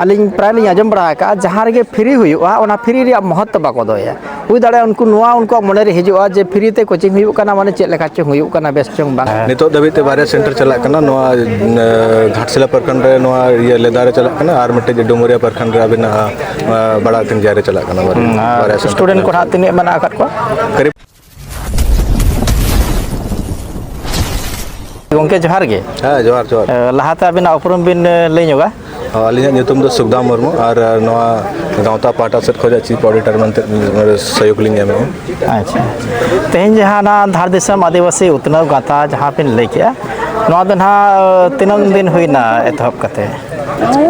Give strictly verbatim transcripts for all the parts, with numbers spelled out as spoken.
ᱟᱹᱞᱤᱧ ᱯᱨᱟᱭ ᱞᱤᱧ ᱟᱸᱡᱚᱢ ᱵᱟᱲᱟ ᱟᱠᱟᱫᱼᱟ, ᱡᱟᱦᱟᱸ ᱨᱮᱜᱮ ᱯᱷᱤᱨᱤ ᱦᱩᱭᱩᱜᱼᱟ, ᱚᱱᱟ ᱯᱷᱤᱨᱤ ᱨᱮᱭᱟᱜ ᱢᱚᱦᱚᱛ ᱫᱚ ᱵᱟᱠᱚ ᱫᱚᱦᱚᱭᱟ᱾ ᱦᱩᱭ ᱫᱟᱲᱮᱭᱟᱜᱼᱟ, ᱩᱱᱠᱩ ᱱᱚᱣᱟ ᱩᱱᱠᱩᱣᱟᱜ ᱢᱚᱱᱮ ᱨᱮ ᱦᱤᱡᱩᱜᱼᱟ ᱡᱮ ᱯᱷᱤᱨᱤ ᱛᱮ ᱠᱳᱪᱤᱝ ᱦᱩᱭᱩᱜ ᱠᱟᱱᱟ, ᱢᱟᱱᱮ ᱪᱮᱫ ᱞᱮᱠᱟ ᱪᱚᱝ ᱦᱩᱭᱩᱜ ᱠᱟᱱᱟ, ᱵᱮᱥ ᱪᱚᱝ ᱵᱟᱝ᱾ ᱱᱤᱛᱚᱜ ᱫᱷᱟᱹᱵᱤᱡ ᱛᱮ ᱵᱟᱨᱭᱟ ᱥᱮᱱᱴᱟᱨ ᱪᱟᱞᱟᱜ ᱠᱟᱱᱟ, ᱱᱚᱣᱟ ᱮ, ᱜᱷᱟᱴᱥᱤᱞᱟ ᱯᱨᱚᱠᱷᱚᱸᱰ ᱨᱮ, ᱱᱚᱣᱟ ᱤᱭᱟᱹ ᱞᱮᱫᱟ ᱨᱮ ᱪᱟᱞᱟᱜ ᱠᱟᱱᱟ, ᱟᱨ ᱢᱤᱫᱴᱮᱡ ᱰᱩᱢᱩᱨᱤᱭᱟ ᱯᱨᱚᱠᱷᱚᱸᱰ ᱨᱮ ᱟᱵᱤᱱᱟᱜ ᱮ, ᱵᱟᱲᱟ ᱠᱟᱱ ᱡᱟᱭᱜᱟ ᱨᱮ ᱪᱟᱞᱟᱜ ᱠᱟᱱᱟ, ᱵᱟᱨᱭᱟ, ᱦᱩᱸ, ᱟᱨ ᱵᱟᱨᱭᱟ ᱥᱮᱱᱴᱟᱨ ᱥᱴᱩᱰᱮᱱᱴ ᱠᱚ ᱪᱟᱞᱟᱜ ᱱᱟᱦᱟᱜ ᱛᱤᱱᱟᱹᱜ ᱢᱮᱱᱟᱜ ᱟᱠᱟᱫ ᱠᱚᱣᱟ? ᱠᱟᱱᱟ᱾ ᱠᱟᱨᱤᱵ ᱜᱚᱢᱠᱮ, ᱡᱚᱦᱟᱨ ᱜᱮ᱾ ᱦᱮᱸ, ᱡᱚᱦᱟᱨ, ᱡᱚᱦᱟᱨ᱾ ᱮ, ᱞᱟᱦᱟᱛᱮ ᱟᱹᱵᱤᱱᱟᱜ ᱩᱯᱨᱩᱢ ᱵᱤᱱ, ᱮ, ᱞᱟᱹᱭ ᱧᱚᱜᱟ᱾ ᱦᱚᱸ, ᱟᱹᱞᱤᱧᱟᱜ ᱧᱩᱛᱩᱢ ᱫᱚ ᱥᱩᱠᱫᱟᱢ ᱢᱩᱨᱢᱩ ᱟᱨ, ᱟᱨ ᱱᱚᱣᱟ ᱜᱟᱶᱛᱟ ᱯᱟᱦᱴᱟ ᱥᱮᱫ ᱠᱷᱚᱱ ᱪᱤᱯ ᱚᱰᱤᱴᱚᱨ ᱢᱮᱱᱛᱮ ᱱᱚᱰᱮ ᱥᱚᱦᱭᱳᱜᱽ ᱞᱤᱧ ᱮᱢᱮᱜᱼᱟ᱾ ᱟᱪᱪᱷᱟ, ᱛᱮᱦᱮᱧ ᱡᱟᱦᱟᱸ ᱱᱟᱜ ᱫᱷᱟᱲ ᱫᱤᱥᱚᱢ ᱟᱹᱫᱤᱵᱟᱹᱥᱤ ᱩᱛᱱᱟᱹᱣ ᱜᱟᱶᱛᱟ ᱡᱟᱦᱟᱸ ᱵᱤᱱ ᱞᱟᱹᱭ ᱠᱮᱜᱼᱟ, ᱱᱚᱣᱟ ᱫᱚ ᱱᱟᱦᱟᱜ ᱛᱤᱱᱟᱹᱝ ᱫᱤᱱ ᱦᱩᱭᱱᱟ ᱮᱛᱚᱦᱚᱵ ᱠᱟᱛᱮ?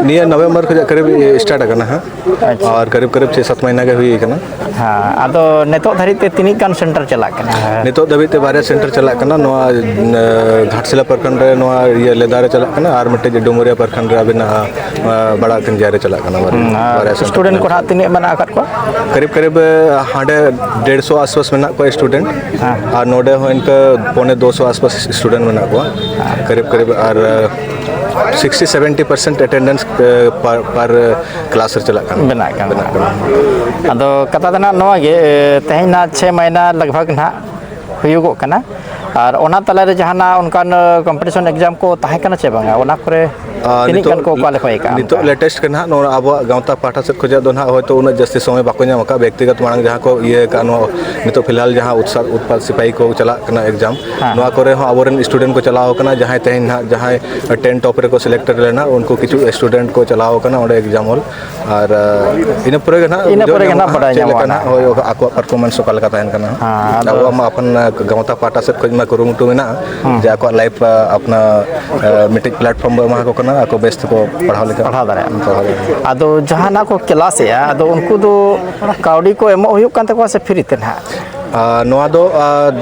ᱱᱤᱭᱟᱹ ᱱᱚᱵᱷᱮᱢᱵᱚᱨ ᱠᱷᱚᱱᱟᱜ ᱠᱟᱨᱤᱵ ᱥᱴᱟᱨᱴ ᱟᱠᱟᱱᱟ ᱦᱟᱸᱜ᱾ ᱟᱪᱪᱷᱟ᱾ ᱟᱨ ᱠᱟᱨᱤᱵ ᱠᱟᱨᱤᱵ ᱪᱷᱮ ᱥᱟᱛ ᱢᱟᱦᱤᱱᱟ ᱜᱮ ᱦᱩᱭ ᱟᱠᱟᱱᱟ᱾ ᱦᱮᱸ, ᱟᱫᱚ ᱱᱤᱛᱚᱜ ᱫᱷᱟᱹᱨᱤᱡ ᱛᱮ ᱛᱤᱱᱟᱹᱜ ᱜᱟᱱ ᱥᱮᱱᱴᱟᱨ ᱪᱟᱞᱟᱜ ᱠᱟᱱᱟ? ᱱᱤᱛᱚᱜ ᱫᱷᱟᱹᱵᱤᱡ ᱛᱮ ᱵᱟᱨᱭᱟ ᱥᱮᱱᱴᱟᱨ ᱪᱟᱞᱟᱜ ᱠᱟᱱᱟ, ᱱᱚᱣᱟ, ᱮ, ᱜᱷᱟᱴᱥᱤᱞᱟ ᱯᱨᱚᱠᱷᱚᱸᱰ ᱨᱮ, ᱱᱚᱣᱟ ᱤᱭᱟᱹ ᱞᱮᱫᱟ ᱨᱮ ᱪᱟᱞᱟᱜ ᱠᱟᱱᱟ, ᱟᱨ ᱢᱤᱫᱴᱮᱡ ᱰᱩᱢᱩᱨᱤᱭᱟ ᱯᱨᱚᱠᱷᱚᱸᱰ ᱨᱮ ᱟᱵᱤᱱᱟᱜ, ᱮ, ᱵᱟᱲᱟ ᱠᱟᱱ ᱡᱟᱭᱜᱟ ᱨᱮ ᱪᱟᱞᱟᱜ ᱠᱟᱱᱟ, ᱵᱟᱨᱭᱟ, ᱦᱩᱸ, ᱟᱨ ᱵᱟᱨᱭᱟ ᱥᱮᱱᱴᱟᱨ ᱥᱴᱩᱰᱮᱱᱴ ᱠᱚ ᱪᱟᱞᱟᱜ ᱱᱟᱦᱟᱜ ᱛᱤᱱᱟᱹᱜ ᱢᱮᱱᱟᱜ ᱟᱠᱟᱫ ᱠᱚᱣᱟ? ᱠᱟᱱᱟ᱾ ᱠᱟᱨᱤᱵ ᱠᱟᱨᱤᱵ, ᱮ, ᱦᱟᱸᱰᱮ ᱰᱮᱲᱥᱚ ᱟᱥᱯᱟᱥ ᱢᱮᱱᱟᱜ ᱠᱚᱣᱟ ᱥᱴᱩᱰᱮᱱᱴ, ᱦᱮᱸ᱾ ᱟᱨ ᱱᱚᱰᱮ ᱦᱚᱸ ᱤᱱᱠᱟᱹ ᱯᱚᱱᱮ ᱫᱩᱥᱚ ᱟᱥᱯᱟᱥ ᱥᱴᱩᱰᱮᱱᱴ ᱢᱮᱱᱟᱜ ᱠᱚᱣᱟ, ᱠᱟᱨᱤᱵ ᱠᱟᱨᱤᱵ, ᱟᱨ, ᱮ, ᱥᱤᱠᱥᱴᱤ ᱥᱮᱵᱷᱮᱱᱴᱤ ᱯᱟᱨᱥᱮᱱᱴ ᱮᱴᱮᱱᱰᱮᱱᱥ, ᱮ, ᱯᱟᱨ, ᱯᱟᱨ ᱠᱞᱟᱥ ᱨᱮ ᱪᱟᱞᱟᱜ ᱠᱟᱱᱟ᱾ ᱵᱮᱱᱟᱜ ᱠᱟᱱᱟ᱾ ᱵᱮᱱᱟᱜ ᱠᱟᱱᱟ᱾ ᱟᱫᱚ ᱠᱟᱛᱷᱟ ᱫᱚ ᱱᱟᱦᱟᱜ ᱱᱚᱣᱟ ᱜᱮ, ᱮ, ᱛᱮᱦᱮᱧ ᱱᱟᱦᱟᱜ ᱪᱷᱮ ᱢᱟᱹᱦᱱᱟᱹ ᱞᱟᱜᱽ ᱵᱷᱟᱜᱽ ᱱᱟᱦᱟᱜ ᱦᱩᱭᱩᱜᱚᱜ ᱠᱟᱱᱟ, ᱟᱨ ᱚᱱᱟ ᱛᱟᱞᱟᱨᱮ ᱡᱟᱦᱟᱱᱟᱜ ᱚᱱᱠᱟᱱ, ᱮ, ᱠᱚᱢᱯᱤᱴᱤᱥᱚᱱ ᱮᱠᱡᱟᱢ ᱠᱚ ᱛᱟᱦᱮᱸ ᱠᱟᱱᱟ ᱪᱮ ᱵᱟᱝᱟ? ᱚᱱᱟ ᱠᱚᱨᱮ ᱟᱨ ᱛᱤᱱᱟᱹᱜ ᱱᱤᱛᱚᱜ, ᱜᱟᱱ ᱠᱚ ᱠᱣᱟᱞᱤᱯᱷᱟᱭ ᱟᱠᱟᱜᱼᱟ ᱱᱤᱛᱚᱜ ᱚᱱᱠᱟ? ᱞᱮᱴᱮᱥᱴ ᱜᱮ ᱱᱟᱦᱟᱜ ᱱᱚᱣᱟ ᱟᱵᱚᱣᱟᱜ ᱜᱟᱶᱛᱟ ᱯᱟᱦᱴᱟ ᱥᱮᱫ ᱠᱷᱚᱱᱟᱜ ᱫᱚ ᱱᱟᱦᱟᱜ ᱦᱚᱭᱛᱳ ᱩᱱᱟᱹᱜ ᱡᱟᱹᱥᱛᱤ ᱥᱚᱢᱚᱭ ᱵᱟᱠᱚ ᱧᱟᱢ ᱟᱠᱟᱫᱼᱟ᱾ ᱵᱮᱠᱛᱤᱜᱚᱛ ᱢᱟᱲᱟᱝ ᱡᱟᱦᱟᱸ ᱠᱚ ᱤᱭᱟᱹ ᱟᱠᱟᱫᱼᱟ, ᱱᱚᱣᱟ ᱱᱤᱛᱚᱜ ᱯᱷᱤᱞᱦᱟᱞ ᱡᱟᱦᱟᱸ ᱩᱛᱥᱟᱦ ᱩᱛᱯᱟᱫ ᱥᱤᱯᱟᱦᱤ ᱠᱚ ᱪᱟᱞᱟᱜ ᱠᱟᱱᱟ ᱮᱠᱡᱟᱢ, ᱦᱮᱸ᱾ ᱱᱚᱣᱟ ᱠᱚᱨᱮ ᱦᱚᱸ ᱟᱵᱚᱨᱮᱱ ᱥᱴᱩᱰᱮᱱᱴ ᱠᱚ ᱪᱟᱞᱟᱣ ᱟᱠᱟᱱᱟ, ᱡᱟᱦᱟᱸᱭ ᱛᱮᱦᱮᱧ ᱱᱟᱦᱟᱜ ᱡᱟᱦᱟᱸᱭ ᱴᱮᱱ ᱴᱚᱯ ᱨᱮᱠᱚ ᱥᱤᱞᱮᱠᱴᱮᱰ ᱞᱮᱱᱟ, ᱩᱱᱠᱩ ᱠᱤᱪᱷᱩ ᱥᱴᱩᱰᱮᱱᱴ ᱠᱚ ᱪᱟᱞᱟᱣ ᱟᱠᱟᱱᱟ ᱚᱸᱰᱮ ᱮᱠᱡᱟᱢ ᱚᱞ᱾ ᱟᱨ, ᱟᱨ ᱤᱱᱟᱹ ᱯᱚᱨᱮ ᱜᱮ ᱱᱟᱦᱟᱜ ᱤᱱᱟᱹ ᱵᱩᱡᱷᱟᱹᱣ ᱯᱚᱨᱮ ᱜᱮ ᱧᱟᱢᱚᱜᱼᱟ ᱱᱟᱦᱟᱜ ᱵᱟᱰᱟᱭ ᱪᱮᱫ ᱧᱟᱢᱚᱜᱼᱟ ᱞᱮᱠᱟ ᱱᱟᱦᱟᱜ, ᱱᱟᱦᱟᱜ᱾ ᱦᱳᱭ, ᱟᱠᱚᱣᱟᱜ ᱯᱟᱨᱯᱷᱚᱨᱢᱮᱱᱥ ᱚᱠᱟ ᱞᱮᱠᱟ ᱛᱟᱦᱮᱱ ᱠᱟᱱᱟ᱾ ᱦᱮᱸ, ᱟᱫᱚ ᱟᱵᱚᱣᱟᱜ ᱢᱟ ᱟᱯᱟᱱ ᱜᱟᱶᱛᱟ ᱯᱟᱦᱴᱟ ᱥᱮᱫ ᱠᱷᱚᱱ ᱢᱟ ᱠᱩᱨᱩᱢᱩᱴᱩ ᱢᱮᱱᱟᱜᱼᱟ ᱦᱮᱸ᱾ ᱡᱮ ᱟᱠᱚᱣᱟᱜ ᱞᱟᱭᱤᱯᱷ, ᱟ, ᱟᱯᱱᱟ, ᱟ, ᱢᱤᱫᱴᱤᱡ ᱯᱞᱟᱴᱯᱷᱚᱨᱢ ᱵᱚ ᱮᱢᱟ ᱠᱚ ᱠᱟᱱᱟ, ᱟᱠᱚ ᱵᱮᱥ ᱛᱮᱠᱚ ᱯᱟᱲᱦᱟᱣ ᱞᱮᱠᱟ᱾ ᱯᱟᱲᱦᱟᱣ ᱫᱟᱲᱮᱭᱟᱜᱼᱟ᱾ ᱯᱟᱲᱦᱟᱣ ᱫᱟᱲᱮᱭᱟᱜᱼᱟ᱾ ᱟᱫᱚ ᱡᱟᱦᱟᱱᱟᱜ ᱠᱚ ᱠᱞᱟᱥᱮᱜᱼᱟ, ᱟᱫᱚ ᱩᱱᱠᱩ ᱫᱚ ᱠᱟᱹᱣᱰᱤ ᱠᱚ ᱮᱢᱚᱜ ᱦᱩᱭᱩᱜ ᱠᱟᱱ ᱛᱟᱠᱚᱣᱟ ᱥᱮ ᱯᱷᱨᱤ ᱛᱮ ᱱᱟᱦᱟᱜ? ᱟᱨ ᱱᱚᱣᱟ ᱫᱚ ᱟᱨ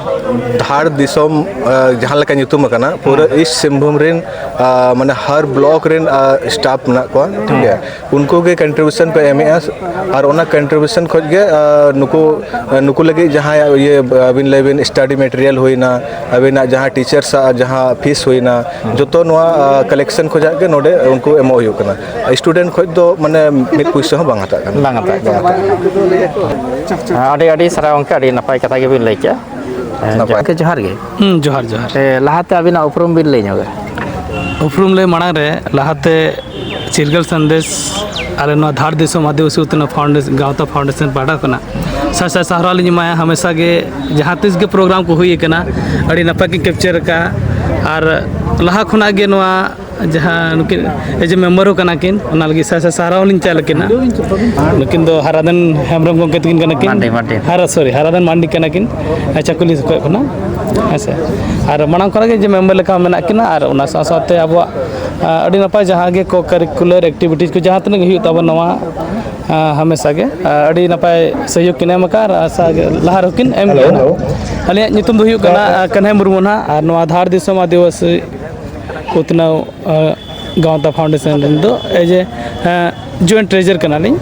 ᱫᱷᱟᱲ ᱫᱤᱥᱚᱢ ᱟᱨ ᱡᱟᱦᱟᱸ ᱞᱮᱠᱟ ᱧᱩᱛᱩᱢ ᱟᱠᱟᱱᱟ, ᱯᱩᱨᱟᱹ ᱤᱥᱴ ᱥᱤᱝᱵᱷᱩᱢ ᱨᱮᱱ ᱟᱨ ᱢᱟᱱᱮ ᱦᱟᱨ ᱵᱞᱚᱠ ᱨᱮᱱ ᱟᱨ ᱥᱴᱟᱯ ᱢᱮᱱᱟᱜ ᱠᱚᱣᱟ, ᱴᱷᱤᱠ ᱜᱮᱭᱟ᱾ ᱩᱱᱠᱩ ᱜᱮ ᱠᱚᱱᱴᱨᱤᱵᱤᱭᱩᱥᱚᱱ ᱠᱚ ᱮᱢᱮᱜᱼᱟ᱾ ᱟᱨ ᱚᱱᱟ ᱠᱚᱱᱴᱨᱤᱵᱤᱭᱩᱥᱚᱱ ᱠᱷᱚᱡ ᱜᱮ ᱟᱨ ᱱᱩᱠᱩ ᱱᱩᱠᱩ ᱞᱟᱹᱜᱤᱫ ᱡᱟᱦᱟᱸᱭ ᱤᱭᱟᱹ ᱟᱹᱵᱤᱱ ᱞᱟᱹᱭ ᱵᱤᱱ ᱥᱴᱟᱰᱤ ᱢᱮᱴᱮᱨᱤᱭᱟᱞ ᱦᱩᱭᱱᱟ, ᱟᱹᱵᱤᱱᱟᱜ ᱡᱟᱦᱟᱸ ᱴᱤᱪᱟᱨᱥ ᱟᱜ ᱡᱟᱦᱟᱸ ᱯᱷᱤᱥ ᱦᱩᱭᱱᱟ, ᱡᱚᱛᱚ ᱱᱚᱣᱟ ᱠᱟᱞᱮᱠᱥᱚᱱ ᱠᱷᱚᱱᱟᱜ ᱜᱮ ᱱᱚᱰᱮ ᱩᱱᱠᱩ ᱮᱢᱚᱜ ᱦᱩᱭᱩᱜ ᱠᱟᱱᱟ᱾ ᱥᱴᱩᱰᱮᱱᱴ ᱠᱷᱚᱡ ᱫᱚ ᱢᱟᱱᱮ ᱢᱤᱫ ᱯᱩᱭᱥᱟᱹ ᱦᱚᱸ ᱵᱟᱝ ᱦᱟᱛᱟᱜ ᱠᱟᱱᱟ᱾ ᱵᱟᱝ ᱦᱟᱛᱟᱜ ᱠᱟᱱᱟ᱾ ᱟᱹᱰᱤ ᱟᱹᱰᱤ ᱥᱟᱨᱦᱟᱣ ᱜᱚᱢᱠᱮ, ᱟᱹᱰᱤ ᱱᱟᱯᱟᱭ ᱠᱟᱛᱷᱟ ᱜᱮᱵᱤᱱ ᱞᱟᱹᱭ ᱠᱮᱜᱼᱟ᱾ ᱱᱟᱯᱟᱭ᱾ ᱜᱚᱢᱠᱮ, ᱡᱚᱦᱟᱨ ᱜᱮ᱾ ᱦᱩᱸ, ᱡᱚᱦᱟᱨ, ᱡᱚᱦᱟᱨ᱾ ᱮ, ᱞᱟᱦᱟᱛᱮ ᱟᱹᱵᱤᱱᱟᱜ ᱩᱯᱨᱩᱢ ᱵᱤᱱ ᱞᱟᱹᱭ ᱧᱚᱜᱟ᱾ ᱩᱯᱨᱩᱢ ᱞᱟᱹᱭ ᱢᱟᱲᱟᱝ ᱨᱮ ᱞᱟᱦᱟᱛᱮ ᱪᱤᱨᱜᱟᱹᱞ ᱥᱟᱸᱫᱮᱥ ᱟᱞᱮ ᱱᱚᱣᱟ ᱫᱷᱟᱲ ᱫᱤᱥᱚᱢ ᱟᱹᱫᱤᱵᱟᱹᱥᱤ ᱩᱛᱱᱟᱹᱣ ᱯᱷᱟᱣᱩᱱᱰᱮᱥᱚᱱ, ᱜᱟᱶᱛᱟ ᱯᱷᱟᱣᱩᱱᱰᱮᱥᱚᱱ ᱯᱟᱦᱴᱟ ᱠᱷᱚᱱᱟᱜ ᱥᱟᱭ ᱥᱟᱭ ᱥᱟᱨᱦᱟᱣ ᱞᱤᱧ ᱮᱢᱟᱭᱟ᱾ ᱦᱟᱢᱮᱥᱟ ᱜᱮ ᱡᱟᱦᱟᱸ ᱛᱤᱥ ᱜᱮ ᱯᱨᱳᱜᱨᱟᱢ ᱠᱚ ᱦᱩᱭ ᱟᱠᱟᱱᱟ, ᱟᱹᱰᱤ ᱱᱟᱯᱟᱭ ᱠᱤᱱ ᱠᱮᱯᱪᱟᱨ ᱟᱠᱟᱫᱼᱟ᱾ ᱟᱨ ᱞᱟᱦᱟ ᱠᱷᱚᱱᱟᱜ ᱜᱮ ᱱᱚᱣᱟ ᱡᱟᱦᱟᱸ ᱱᱩᱠᱤᱱ ᱮᱡᱮ ᱢᱮᱢᱵᱟᱨ ᱦᱚᱸ ᱠᱟᱱᱟ ᱠᱤᱱ, ᱚᱱᱟ ᱞᱟᱹᱜᱤᱫ ᱥᱟᱭ ᱥᱟᱭ ᱥᱟᱨᱦᱟᱣ ᱞᱤᱧ ᱪᱟᱞ ᱟᱹᱠᱤᱱᱟ᱾ ᱱᱩᱠᱤᱱ ᱫᱚ ᱦᱟᱨᱟᱫᱟᱱ ᱦᱮᱢᱵᱨᱚᱢ ᱜᱚᱢᱠᱮ ᱛᱟᱹᱠᱤᱱ ᱠᱟᱱᱟ ᱠᱤᱱ᱾ ᱢᱟᱱᱰᱤ, ᱢᱟᱱᱰᱤ᱾ ᱦᱟᱨᱟ, ᱥᱚᱨᱤ, ᱦᱟᱨᱟᱫᱟᱱ ᱢᱟᱱᱰᱤ ᱠᱟᱱᱟ ᱠᱤᱱ᱾ ᱟᱪᱪᱷᱟ, ᱠᱩᱞᱤ ᱠᱷᱚᱡ ᱠᱷᱚᱱᱟᱜ, ᱦᱮᱸ ᱥᱮ᱾ ᱟᱨ ᱢᱟᱲᱟᱝ ᱠᱷᱚᱱᱟᱜ ᱜᱮ ᱡᱮ ᱢᱮᱢᱵᱟᱨ ᱞᱮᱠᱟ ᱢᱮᱱᱟᱜ ᱠᱤᱱᱟ, ᱟᱨ ᱚᱱᱟ ᱥᱟᱶ ᱥᱟᱶᱛᱮ ᱟᱵᱚᱣᱟᱜ, ᱟ, ᱟᱹᱰᱤ ᱱᱟᱯᱟᱭ ᱡᱟᱦᱟᱸ ᱜᱮ ᱠᱚ ᱠᱟᱨᱤᱠᱩᱞᱟᱨ ᱮᱠᱴᱤᱵᱷᱤᱴᱤᱡᱽ ᱠᱚ ᱡᱟᱦᱟᱸ ᱛᱤᱱᱟᱹᱜ ᱜᱮ ᱦᱩᱭᱩᱜ ᱛᱟᱵᱚᱱ ᱱᱚᱣᱟ, ᱟ, ᱦᱟᱢᱮᱥᱟ ᱜᱮ, ᱟ, ᱟᱹᱰᱤ ᱱᱟᱯᱟᱭ ᱥᱚᱦᱭᱳᱜᱽ ᱠᱤᱱ ᱮᱢ ᱟᱠᱟᱫᱼᱟ, ᱟᱨ ᱟᱥᱟ ᱜᱮ ᱞᱟᱦᱟ ᱨᱮᱦᱚᱸ ᱠᱤᱱ ᱮᱢ ᱜᱮᱭᱟ ᱱᱟᱜ᱾ ᱟᱹᱞᱤᱧᱟᱜ ᱧᱩᱛᱩᱢ ᱫᱚ ᱦᱩᱭᱩᱜ ᱠᱟᱱᱟ, ᱟ, ᱠᱟᱹᱱᱦᱟᱹᱭ ᱢᱩᱨᱢᱩ ᱱᱟᱜ, ᱟᱨ ᱱᱚᱣᱟ ᱫᱷᱟᱲ ᱫᱤᱥᱚᱢ ᱟᱹᱫᱤᱵᱟᱹᱥᱤ ᱩᱛᱱᱟᱹᱣ, ᱟ, ᱜᱟᱶᱛᱟ ᱯᱷᱟᱣᱩᱱᱰᱮᱥᱚᱱ ᱨᱮᱱ ᱫᱚ ᱮᱡᱮ, ᱟ, ᱡᱚᱭᱮᱱᱴ ᱴᱨᱮᱡᱟᱨ ᱠᱟᱱᱟᱞᱤᱧ᱾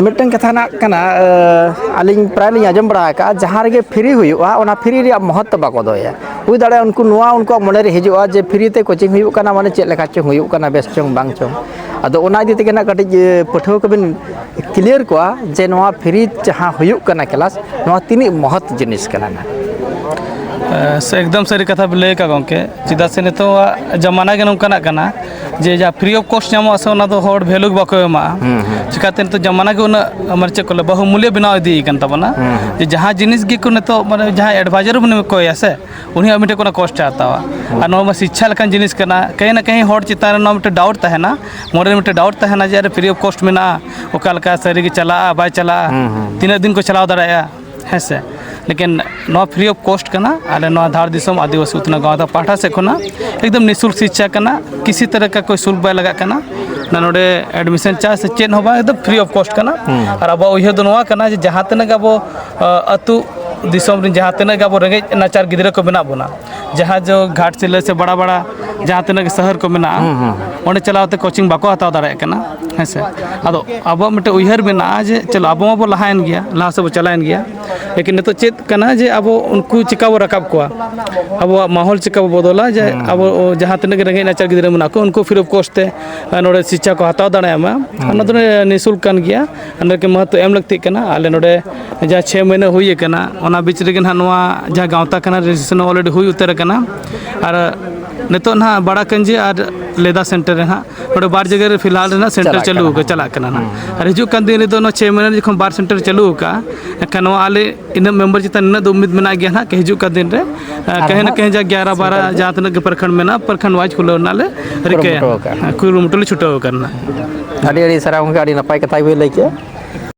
ᱢᱤᱫᱴᱟᱝ ᱠᱟᱛᱷᱟ ᱱᱟᱜ ᱠᱟᱱᱟ, ᱟ, ᱟᱹᱞᱤᱧ ᱯᱨᱟᱭ ᱞᱤᱧ ᱟᱸᱡᱚᱢ ᱵᱟᱲᱟ ᱟᱠᱟᱫᱼᱟ, ᱡᱟᱦᱟᱸ ᱨᱮᱜᱮ ᱯᱷᱨᱤ ᱦᱩᱭᱩᱜᱼᱟ, ᱚᱱᱟ ᱯᱷᱨᱤ ᱨᱮᱭᱟᱜ ᱢᱚᱦᱚᱛᱛᱚ ᱵᱟᱠᱚ ᱫᱚᱦᱚᱭᱟ᱾ ᱦᱩᱭ ᱫᱟᱲᱮᱭᱟᱜᱼᱟ ᱩᱱᱠᱩ ᱱᱚᱣᱟ ᱩᱱᱠᱩᱣᱟᱜ ᱢᱚᱱᱮᱨᱮ ᱦᱤᱡᱩᱜᱼᱟ ᱡᱮ ᱯᱷᱨᱤ ᱛᱮ ᱠᱳᱪᱤᱝ ᱦᱩᱭᱩᱜ ᱠᱟᱱᱟ, ᱢᱟᱱᱮ ᱪᱮᱫ ᱞᱮᱠᱟ ᱪᱚᱝ ᱦᱩᱭᱩᱜ ᱠᱟᱱᱟ, ᱵᱮᱥ ᱪᱚᱝ ᱵᱟᱝ ᱪᱚᱝ᱾ ᱟᱫᱚ ᱚᱱᱟ ᱤᱫᱤ ᱛᱮᱜᱮ ᱱᱟᱜ ᱠᱟᱹᱴᱤᱡ, ᱮ, ᱯᱟᱹᱴᱷᱩᱣᱟᱹ ᱠᱚᱵᱤᱱ ᱠᱞᱤᱭᱟᱨ ᱠᱚᱣᱟ ᱡᱮ ᱱᱚᱣᱟ ᱯᱷᱨᱤ ᱡᱟᱦᱟᱸ ᱦᱩᱭᱩᱜ ᱠᱟᱱᱟ ᱠᱞᱟᱥ, ᱱᱚᱣᱟ ᱛᱤᱱᱟᱹᱜ ᱢᱚᱦᱚᱛ ᱡᱤᱱᱤᱥ ᱠᱟᱱᱟ ᱱᱟᱜ᱾ ᱮ, ᱥᱮ ᱮᱠᱫᱚᱢ ᱥᱟᱹᱨᱤ ᱠᱟᱛᱷᱟ ᱵᱤᱱ ᱞᱟᱹᱭ ᱟᱠᱟᱫ ᱜᱚᱢᱠᱮ, ᱪᱮᱫᱟᱜ ᱥᱮ ᱱᱤᱛᱚᱜᱟᱜ ᱡᱟᱢᱟᱱᱟ ᱜᱮ ᱱᱚᱝᱠᱟᱱᱟᱜ ᱠᱟᱱᱟ ᱡᱮ ᱡᱟᱦᱟᱸ ᱯᱷᱨᱤ ᱚᱯᱷ ᱠᱚᱥᱴ ᱧᱟᱢᱚᱜᱼᱟ ᱥᱮ, ᱚᱱᱟ ᱫᱚ ᱦᱚᱲ ᱵᱷᱮᱞᱩ ᱜᱮ ᱵᱟᱠᱚ ᱮᱢᱟᱜᱼᱟ᱾ ᱦᱩᱸ, ᱦᱩᱸ᱾ ᱪᱤᱠᱟᱛᱮ ᱱᱤᱛᱚᱜ ᱡᱟᱢᱟᱱᱟ ᱜᱮ ᱩᱱᱟᱹᱜ, ᱢᱟᱱᱮ ᱪᱮᱫ ᱠᱚ ᱞᱟᱹᱭᱟ, ᱵᱟᱹᱦᱩᱢᱩᱞᱭᱚ ᱵᱮᱱᱟᱣ ᱤᱫᱤᱭ ᱠᱟᱱ ᱛᱟᱵᱚᱱᱟ᱾ ᱦᱩᱸ, ᱦᱩᱸ᱾ ᱡᱮ ᱡᱟᱦᱟᱸ ᱡᱤᱱᱤᱥ ᱜᱮᱠᱚ ᱱᱤᱛᱚᱜ, ᱢᱟᱱᱮ ᱡᱟᱦᱟᱸᱭ ᱮᱰᱵᱷᱟᱭᱡᱟᱨ ᱵᱚᱱ ᱠᱚᱭᱟ ᱥᱮ, ᱩᱱᱤᱭᱟᱜ ᱢᱤᱫᱴᱮᱱ ᱠᱳᱱᱳ ᱠᱚᱥᱴ ᱮ ᱦᱟᱛᱟᱣᱟ᱾ ᱦᱩᱸ᱾ ᱟᱨ ᱱᱚᱣᱟ ᱢᱟ ᱥᱤᱪᱪᱷᱟ ᱞᱮᱠᱟᱱ ᱡᱤᱱᱤᱥ ᱠᱟᱱᱟ, ᱠᱟᱹᱦᱤ ᱱᱟ ᱠᱟᱹᱦᱤ ᱦᱚᱲ ᱪᱮᱛᱟᱱ ᱨᱮ ᱱᱚᱣᱟ ᱢᱤᱫᱴᱮᱱ ᱰᱟᱣᱩᱴ ᱛᱟᱦᱮᱱᱟ, ᱢᱚᱱᱮ ᱨᱮ ᱢᱤᱫᱴᱮᱱ ᱰᱟᱣᱩᱴ ᱛᱟᱦᱮᱱᱟ ᱡᱮ ᱟᱨᱮ ᱯᱷᱨᱤ ᱚᱯᱷ ᱠᱚᱥᱴ ᱢᱮᱱᱟᱜᱼᱟ, ᱚᱠᱟ ᱞᱮᱠᱟ ᱥᱟᱹᱨᱤ ᱜᱮ ᱪᱟᱞᱟᱜᱼᱟ, ᱵᱟᱭ ᱪᱟᱞᱟᱜᱼᱟ, ᱦᱩᱸ, ᱦᱩᱸ᱾ ᱛᱤᱱᱟᱹᱜ ᱫᱤᱱ ᱠᱚ ᱪᱟᱞᱟᱣ ᱫᱟᱲᱮᱭᱟᱜᱼᱟ, ᱦᱮᱸ ᱥᱮ᱾ ᱞᱮᱠᱤᱱ ᱱᱚᱣᱟ ᱯᱷᱨᱤ ᱚᱯᱷ ᱠᱚᱥᱴ ᱠᱟᱱᱟ, ᱟᱞᱮ ᱱᱚᱣᱟ ᱫᱷᱟᱲ ᱫᱤᱥᱚᱢ ᱟᱹᱫᱤᱵᱟᱹᱥᱤ ᱩᱛᱱᱟᱹᱣ ᱜᱟᱶᱛᱟ ᱯᱟᱦᱴᱟ ᱥᱮᱫ ᱠᱷᱚᱱᱟᱜ ᱮᱠᱫᱚᱢ ᱱᱤᱥᱩᱞᱠ ᱥᱤᱪᱪᱷᱟ ᱠᱟᱱᱟ, ᱠᱤᱥᱤ ᱛᱟᱨᱟᱦ ᱠᱟ ᱠᱳᱭ ᱥᱩᱞᱠ ᱵᱟᱭ ᱞᱟᱜᱟᱜ ᱠᱟᱱᱟ᱾ ᱱᱟ ᱱᱚᱰᱮ ᱮᱰᱢᱤᱥᱚᱱ ᱪᱟᱨᱡᱽ ᱥᱮ ᱪᱮᱫ ᱦᱚᱸ ᱵᱟᱝ, ᱮᱠᱫᱚᱢ ᱯᱷᱨᱤ ᱚᱯᱷ ᱠᱚᱥᱴ ᱠᱟᱱᱟ᱾ ᱦᱩᱸ᱾ ᱟᱨ ᱟᱵᱚᱣᱟᱜ ᱩᱭᱦᱟᱹᱨ ᱫᱚ ᱱᱚᱣᱟ ᱠᱟᱱᱟ ᱡᱮ ᱡᱟᱦᱟᱸ ᱛᱤᱱᱟᱹᱜ ᱜᱮ ᱟᱵᱚ, ᱟ, ᱟᱹᱛᱩ ᱫᱤᱥᱚᱢ ᱨᱮᱱ ᱡᱟᱦᱟᱸ ᱛᱤᱱᱟᱹᱜ ᱜᱮ ᱟᱵᱚ ᱨᱮᱸᱜᱮᱡ ᱱᱟᱪᱟᱨ ᱜᱤᱫᱽᱨᱟᱹ ᱠᱚ ᱢᱮᱱᱟᱜ ᱵᱚᱱᱟ, ᱡᱟᱦᱟᱸ ᱡᱚ ᱜᱷᱟᱴᱥᱤᱞᱟᱹ ᱥᱮ ᱵᱟᱲᱟ ᱵᱟᱲᱟ ᱡᱟᱦᱟᱸ ᱛᱤᱱᱟᱹᱜ ᱜᱮ ᱥᱚᱦᱚᱨ ᱠᱚ ᱢᱮᱱᱟᱜᱼᱟ, ᱚᱸᱰᱮ ᱪᱟᱞᱟᱣ ᱛᱮ ᱠᱳᱪᱤᱝ ᱵᱟᱠᱚ ᱦᱟᱛᱟᱣ ᱫᱟᱲᱮᱭᱟᱜ ᱠᱟᱱᱟ᱾ ᱦᱮᱸ ᱥᱮ? ᱟᱫᱚ ᱟᱵᱚᱣᱟᱜ ᱢᱤᱫᱴᱮᱱ ᱩᱭᱦᱟᱹᱨ ᱢᱮᱱᱟᱜᱼᱟ ᱡᱮ ᱪᱚᱞᱚ ᱟᱵᱚ ᱢᱟᱵᱚ ᱞᱟᱦᱟᱭᱮᱱ ᱜᱮᱭᱟ, ᱞᱟᱦᱟ ᱥᱮᱫ ᱵᱚ ᱪᱟᱞᱟᱣᱮᱱ ᱜᱮᱭᱟ, ᱞᱮᱠᱤᱱ ᱱᱤᱛᱚᱜ ᱪᱮᱫ ᱠᱟᱱᱟ ᱡᱮ ᱟᱵᱚ ᱩᱱᱠᱩ ᱪᱤᱠᱟ ᱵᱚ ᱨᱟᱠᱟᱵ ᱠᱚᱣᱟ, ᱟᱵᱚᱣᱟᱜ ᱢᱟᱦᱚᱞ ᱪᱤᱠᱟ ᱵᱚ ᱵᱚᱫᱚᱞᱟ ᱡᱮ ᱟᱵᱚ ᱡᱟᱦᱟᱸ ᱛᱤᱱᱟᱹᱜ ᱜᱮ ᱨᱮᱸᱜᱮᱡ ᱱᱟᱪᱟᱨ ᱜᱤᱫᱽᱨᱟᱹ ᱢᱮᱱᱟᱜ ᱠᱚ ᱩᱱᱠᱩ free of cost ᱛᱮ ᱱᱚᱰᱮ ᱥᱤᱪᱪᱷᱟ ᱠᱚ ᱦᱟᱛᱟᱣ ᱫᱟᱲᱮᱭᱟᱜ ᱢᱟ᱾ ᱚᱱᱟ ᱫᱚ ᱱᱤᱥᱩᱞᱠ ᱠᱟᱱ ᱜᱮᱭᱟ᱾ ᱚᱸᱰᱮ ᱜᱮ ᱢᱚᱦᱚᱛᱛᱚ ᱮᱢ ᱞᱟᱹᱠᱛᱤᱜ ᱠᱟᱱᱟ᱾ ᱟᱞᱮ ᱱᱚᱰᱮ ᱡᱟᱦᱟᱸ ᱪᱷᱚᱭ ᱢᱟᱹᱦᱱᱟᱹ ᱦᱩᱭ ᱟᱠᱟᱱᱟ, ᱚᱱᱟ ᱵᱤᱪ ᱨᱮᱜᱮ ᱱᱟᱦᱟᱜ ᱱᱚᱣᱟ ᱡᱟᱦᱟᱸ ᱜᱟᱶᱛᱟ ᱠᱟᱱᱟ, registration already ᱦᱩᱭ ᱩᱛᱟᱹᱨ ᱟᱠᱟᱱᱟ᱾ ᱟᱨ ᱱᱤᱛᱚᱜ ᱱᱟᱦᱟᱜ ᱵᱟᱲᱟ ᱠᱟᱹᱧᱡᱤ ᱟᱨ ᱞᱮᱫᱟ center ᱨᱮ ᱱᱟᱦᱟᱜ ᱱᱚᱰᱮ ᱵᱟᱨ ᱡᱟᱭᱜᱟ ᱨᱮ ᱯᱷᱤᱞᱦᱟᱞ ᱨᱮ ᱱᱟᱦᱟᱜ center ᱪᱟᱞᱟᱜ ᱪᱟᱹᱞᱩ ᱠᱟᱱᱟ᱾ ᱟᱠᱟ-, ᱪᱟᱞᱟᱜ ᱠᱟᱱᱟ ᱱᱟᱦᱟᱜ᱾ ᱟᱨᱦᱚᱸ ᱟᱨ ᱦᱤᱡᱩᱜ ᱠᱟᱱ ᱫᱤᱱ ᱨᱮᱫᱚ ᱱᱚᱣᱟ ᱪᱷᱚᱭ ᱢᱟᱹᱦᱱᱟᱹ ᱡᱚᱠᱷᱚᱱ ᱵᱟᱨ center ᱪᱟᱹᱞᱩ ᱟᱠᱟᱜᱼᱟ, ᱮᱱᱠᱷᱟᱱ ᱱᱚᱣᱟ ᱟᱞᱮ ᱤᱱᱟᱹᱜ member ᱪᱮᱛᱟᱱ ᱱᱤᱱᱟᱹᱜ ᱫᱚ ᱩᱢᱤᱫ ᱢᱮᱱᱟᱜ ᱜᱮᱭᱟ ᱱᱟᱦᱟᱜ, ᱠᱤ ᱦᱤᱡᱩᱜ ᱠᱟᱱ ᱫᱤᱱ ᱨᱮ, ᱟᱨ ᱠᱟᱹᱦᱤ ᱱᱟ ᱦᱚᱸ ᱠᱟᱹᱦᱤ ᱡᱟ ᱜᱭᱟᱨᱟ ᱵᱟᱨᱟ center ᱡᱟᱦᱟᱸ ᱛᱤᱱᱟᱹᱜ ᱜᱮ ᱯᱨᱚᱠᱷᱚᱸᱰ ᱢᱮᱱᱟᱜᱼᱟ, ᱯᱨᱚᱠᱷᱚᱸᱰ wise ᱠᱷᱩᱞᱟᱹᱣ ᱨᱮᱱᱟᱜ ᱞᱮ ᱨᱤᱠᱟᱹᱭᱟ᱾ ᱠᱩᱨᱩᱢᱩᱴᱩ ᱟᱠᱟᱜᱼᱟ᱾ ᱦᱮᱸ, ᱠᱩᱨᱩᱢᱩᱴᱩ ᱞᱮ ᱪᱷᱩᱴᱟᱹᱣ ᱟᱠᱟᱱᱟ᱾ ᱟᱹᱰᱤ ᱟᱹᱰᱤ ᱥᱟᱨᱦᱟᱣ ᱜᱚᱢᱠᱮ, ᱟᱹᱰᱤ ᱱᱟᱯᱟᱭ ᱠᱟᱛᱷᱟ ᱜᱮᱵᱤᱱ ᱞᱟᱹᱭ ᱠᱮᱜᱼᱟ᱾